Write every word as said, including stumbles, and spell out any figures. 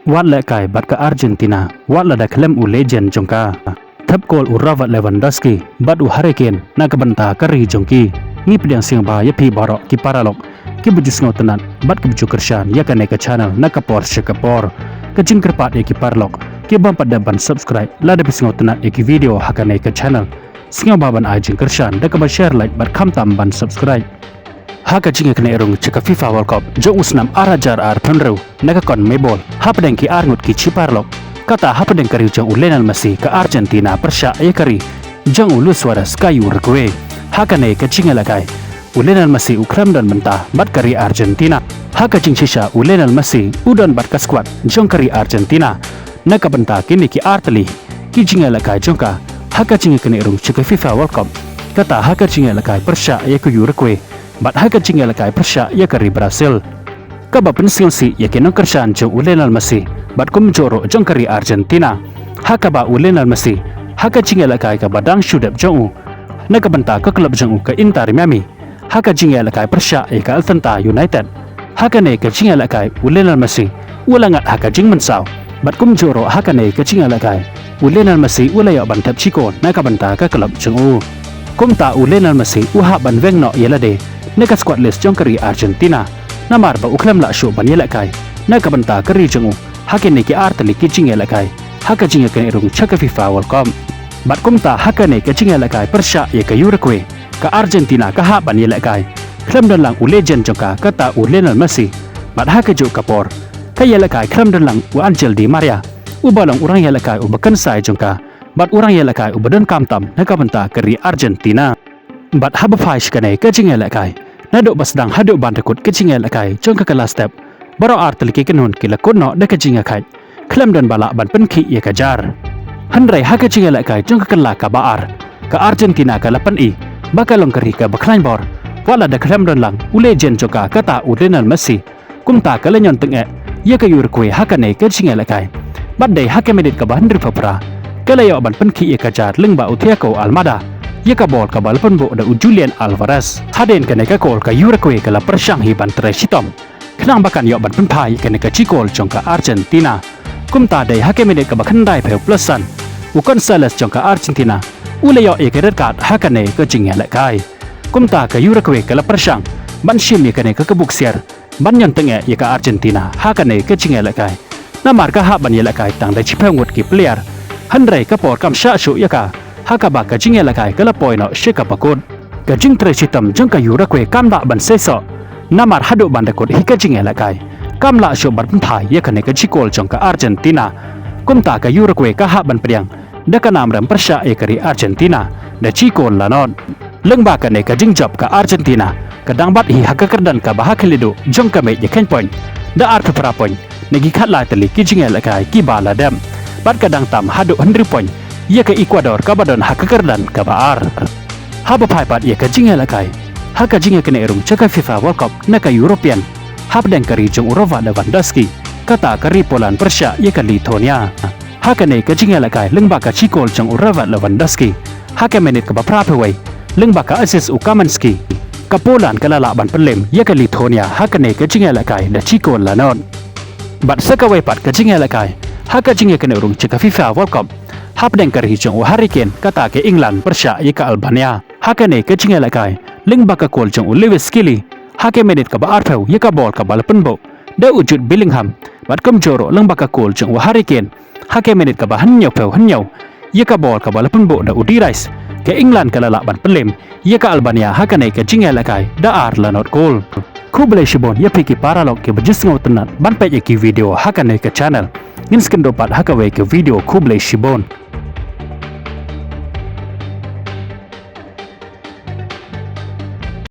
Wat lehkai bad ka Argentina, wat lada khlem u legend jong ka. Thep kol u Robert Lewandowski bad u Harry Kane na ka bynta ka ri jong ki. Ngi pdiang sngewbha ïa phi baroh ki paralok kiba ju sngewtynnat bad kiba ju kyrshan ïa kane ka channel na ka por sha ka por. Ka jingkyrpad ïa ki paralok kiba ym pat dep ban subscribe, lada phi sngewtynnat ïa ki video ha kane ka channel, sngewbha ban ai jingkyrshan da kaba share, like bad khamtam ban subscribe. Ha ka jingïaknieh rung sha ka FIFA World Cup jong u snem ar hajar arphew hynriew na ka CONMEBOL, hapdeng ki arngut ki shiparalok, kata hapdeng ka ri jong u Lionel Messi ka Argentina pyrshah ïa ka ri jong u Luis Suarez ka Uruguay. Ha kane ka jingïalehkai, u Lionel Messi u khlem don bynta bad ka ri Argentina. Ha ka jingshisha u Lionel Messi u don bad ka squad jong ka ri Argentina na ka bynta kine ki artylli ki jingïalehkai jong ka. Ha ka jingïaknieh rung sha ka FIFA World Cup, kata ha ka jingïalehkai pyrshah ïa ka Uruguay bad ha ka jingïalehkai pyrshah ïa ka ri Brazil, kaba pynsngewsih ïa ki nongkyrshan jong u Lionel Messi bad kumjuh ruh jong ka ri Argentina. Ha kaba u Lionel Messi, ha ka jingïalehkai kaba dang shu dep jong u na ka bynta ka klub jong u ka Inter Miami, ha ka jingïalehkai pyrshah ïa ka Atlanta United. Ha kane ka jingïalehkai u Lionel Messi u la ngat ha ka jingmynsaw bad kumjuh ruh ha kane ka jingïalehkai u Lionel Messi u la ïoh ban thep shi kol na ka bynta ka klub jong u. Kumta u Lionel Messi u hap ban weng noh ïa lade na ka squad list jong ka ri Argentina, namar ba u khlem lah shuh ban ïalehkai na ka bynta ka ri jong u ha kine ki artylli ki jingïalehkai ha ka jingïaknieh rung sha ka FIFA World Cup. Bad kumta ha kane ka jingïalehkai pyrshah ïa ka Uruguay, ka Argentina ka hap ban ïalehkai. Khlem don lang u legend jong ka, kata u Lionel Messi. Bad ha kajuh ka por, ka ïalehkai khlem don lang u Angel Di Maria, uba long u rangïalehkai uba kynsai jong ka bad u rangïalehkai uba donkam tam na ka bynta ka ri Argentina. Bad haba phai sha kane ka jingïalehkai, naduh ba sdang haduh ban da kut ka jingïalehkai jong ka, ka la step, baroh artylli ki kynhun ki la kut noh da ka jingïakhaid, khlem don ba lah ban pynkhih ïa ka jar. Hynrei ha ka jingïalehkai jong ka kylla kaba ar, ka Argentina ka la pyni ba ka long ka ri kaba khlaiñ bor, wat lada khlem don lang u legend jong ka, kata u Lionel Messi. Kumta ka la ñion tyngeh ïa ka Uruguay ha kane ka jingïalehkai. Bad dei ha ka minit kaba hynriewphew phra, ka la ïoh ban pynkhih ïa ka jar lyngba u Thiago Almada ïa ka bol kaba la pynbuh da u Julian Alvarez. Hadien kane ka kol ka Uruguay ka la pyrshang hi ban trei shitom, khnang ba kan ïoh ban pynphai ïa kane ka shi kol jong ka Argentina. Kumta dei ha ka minit kaba khyndaiphew plus san, u Gonzalez jong ka Argentina u la ïoh ïa ka red card ha kane ka jingïalehkai. Kumta ka Uruguay ka la pyrshang ban shim ïa kane ka kabu ksiar ban ñion tyngeh ïa ka Argentina ha kane ka jingïalehkai, namar ka hap ban ïalehkai tang da shiphew ngut ki player. Hynrei ka por kam shah shuh ïa ka, ha kaba ka jingïalehkai ka la poi noh sha kaba kut. Ka jingtrei shitom jong ka Uruguay kam lah ban seisoh, namar haduh ban da kut hi ka jingïalehkai kam lah shuh ban pynphai ïa kane ka shi kol jong ka Argentina. Kumta ka Uruguay ka hap ban pdiang da ka nam rem pyrshah ïa ka ri Argentina da shi kol la nod. Lyngba kane ka jingjop ka Argentina ka dang bat hi ha ka kyrdan kaba ha khlieh duh jong ka mej ïa kheiñ point da arphew phra point na ki khatlai tylli ki jingïalehkai kiba la dep, bad ka dang tam haduh hynriew point ïa ka Ecuador kaba don ha ka kyrdan kaba ar. Haba phai pat ïa ka jingïalehkai ha ka jingïaknieh rung sha ka FIFA World Cup na ka European, hapdeng ka ri jong u Robert Lewandowski, kata ka ri Poland pyrshah ïa ka Lithuania. Ha kane ka jingïalehkai lyngba ka shi kol jong u Robert Lewandowski ha ka minit kaba phraphew wei, lyngba ka assist u Kamenski, ka Poland ka la lah ban pynlem ïa ka Lithuania ha kane ka jingïalehkai da shi kol la nod. Bad sa kawei pat ka jingïalehkai ha ka jingïaknieh rung sha ka FIFA World Cup, hapdeng ka ri jong u Harry Kane, kata ka England pyrshah ïa ka Albania. Ha kane ka jingïalehkai, lyngba ka kol jong u Lewis Skelly ha ka minit kaba arphew, ïa ka bol kaba la pynbuh da u Jude Bellingham, bad kumjuh ruh lyngba ka kol jong u Harry Kane ha ka minit kaba hynñiewphew hynñiew, ïa ka bol kaba la pynbuh da u Dee Rice, ka England ka la lah ban pynlem ïa ka Albania ha kane ka jingïalehkai da ar la nod kol. Khublei shibun ïa phi ki paralok kiba ju sngewtynnat ban peit ïa ki video ha kane ka channel. Ngin sa ïakynduh pat ha kawei ka video. Khublei shibun.